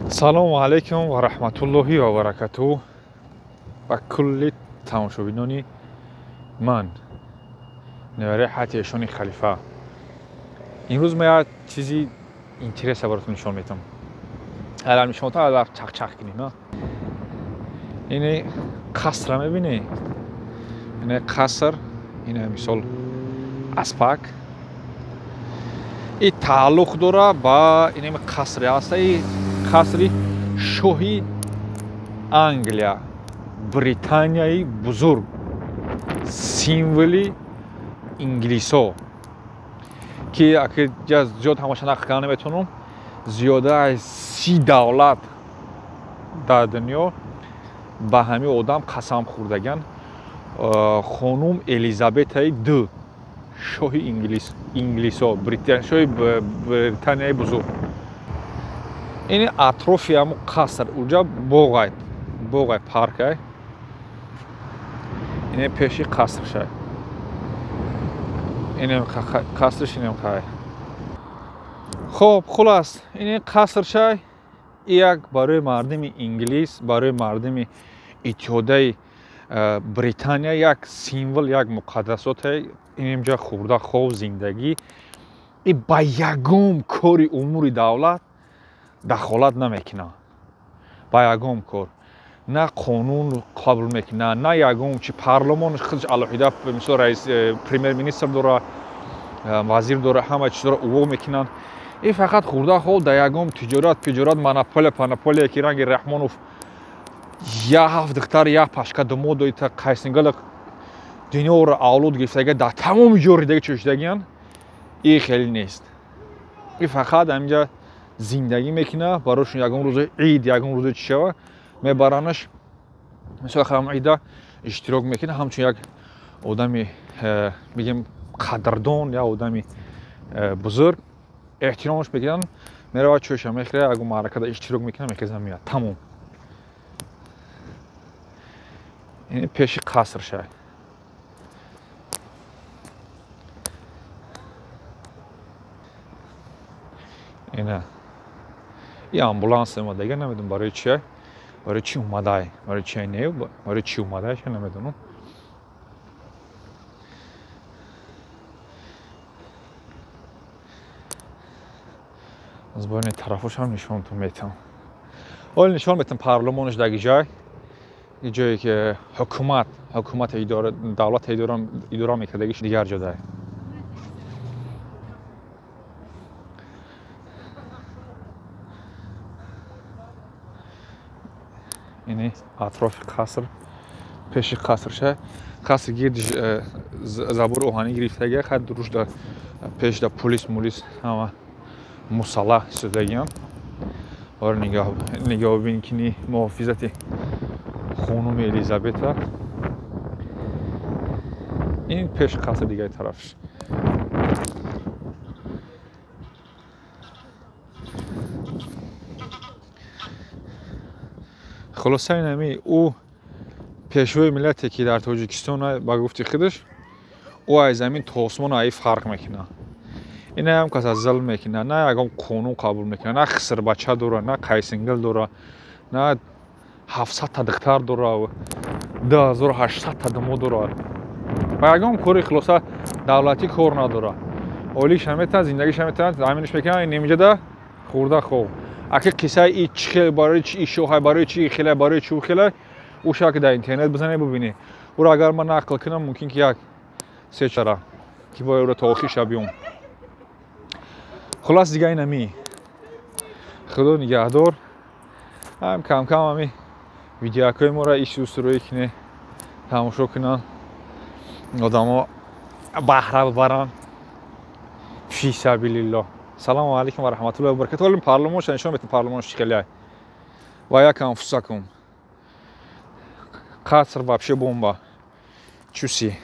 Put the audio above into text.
Салому алайкум ва раҳматуллоҳи ва баракатуҳ ба кулли тамошобинони ман, невараи ҳайати эшони халифа. Имрӯз ма як чизи интереса баротон нишон метам. Алар нишон метам, алар чақчақ кунем. Ини қасра мебинӣ? Ини қаср, ини мисол аспак. И тааллуқ дора ба инами қасри ҳаста, и қасри шоҳи Англия, Британияи бузург, символи инглисо, ки аки зиёд ҳамаша нақл карда наметавонам, зиёда аз 30 давлат дар дунё ба ҳамин одам қасам хӯрдаган. Хонум Элизабетаи ду, шоҳи инглисо, шоҳи Британияи бузург. Ин атрофи ҳамун қаср, уҷа боғай, боғай, паркай. Ин пеши қасршай. Инем қасрш, инем қай. Хоб, хулас, ин қасршай як барои мардими инглис, барои мардими иттиҳодаи Британия як символ, як муқаддасоте. Инҷа хӯрда, хоб, зиндагӣ. И ба ягон кори умури давлат дахолат намекунад. Ба ягон кор. На қонун қабул мекунад, на ягон чи. Парлумон худаш алоҳида, мисол раис, премьер-министр дора, вазир дора, ҳама чиз дора, уво мекунанд. И фақат хӯрда хоб дар ягон тиҷорат, пиҷорат, монополия, панополия, ки ранги Раҳмонов я ҳафт духтар, як пашка думо доита қайсингала дунёро авлод гирифтага, дар тамоми ҷо ридаги чӯшидагиян, и хеле нест. И фақат ҳаминҷа зиндагӣ мекунад, барошон ягон рӯзи ид, ягон рӯзи чӣ шава, мебаранаш, мисол ҳам ида иштирок мекунад, ҳамчун як одами, мегем, қадрдон, як одами бузург эҳтиромаш мекунанд, меравад чӯша мехӯрад, ягон маъракада иштирок мекунад, мехезад, меояд. Тамом. Ин пеши қаср шай. Ина и амбуланс омадага, намедонам барои чи, барои чи омадай, барои чи не, барои чи омадай, ша намедонам. Аз боини тарафошам нишонтон метам. Оли нишон метам парлумонаш даги ҷай, ҷое ки ҳукумат идора, давлат идора мекардагиш дигар ҷодай. Ини атрофи қаср, пеши қаср ша. Қаср гирдиш забори оҳанӣ гирифтага, хай дуруш да пеш да полис мулис ҳама мусаллаҳ шудагиян. Ора нигоҳбин кини муҳофизати хонуми Элизабета. Ин пеш қаср дигари тарафш. Хулоса ин ҳами ӯ пешвои миллате ки дар Тоҷикистон ба гуфти худаш, ӯ аз замин то осмон аи фарқ мекунад. Ин ҳам кас аз зулм мекунад, на ягон қонун қабул мекунад, на хисрбача дора, на қайсингил дора, на 700 та духтар дора, 2800 та думо дора. Ба ягон кори хулоса давлатӣ кор надора. Олиша метавонад, зиндагиша метавонад, заминаш мекунад, ин инҷада хӯрда хоб. Аки қиссаи и чӣ хел, барои чи шоҳай, барои чи хелай, барои чи хелай, ӯ шак дар интернет бизанед, бубинед. Ӯро агар ман нақл кунам, мумкин ки як се чара ки бояд ӯро то охир шаб биём. Хулас дига ин ҳами. Худо нигаҳдор. Ҳам кам-кам ҳами видеокҳои моро исусурӯӣ кине тамошо кунанд, одамо баҳра бибаранд. Фи сабилиллоҳ. Салому алайкум ва раҳматуллоҳи ва баракатуҳ. Ҳоло парлумонша нишон метам, парлумонш чӣ хеле. Ва якам фусакум. Қаср вообще бомба. Чуси.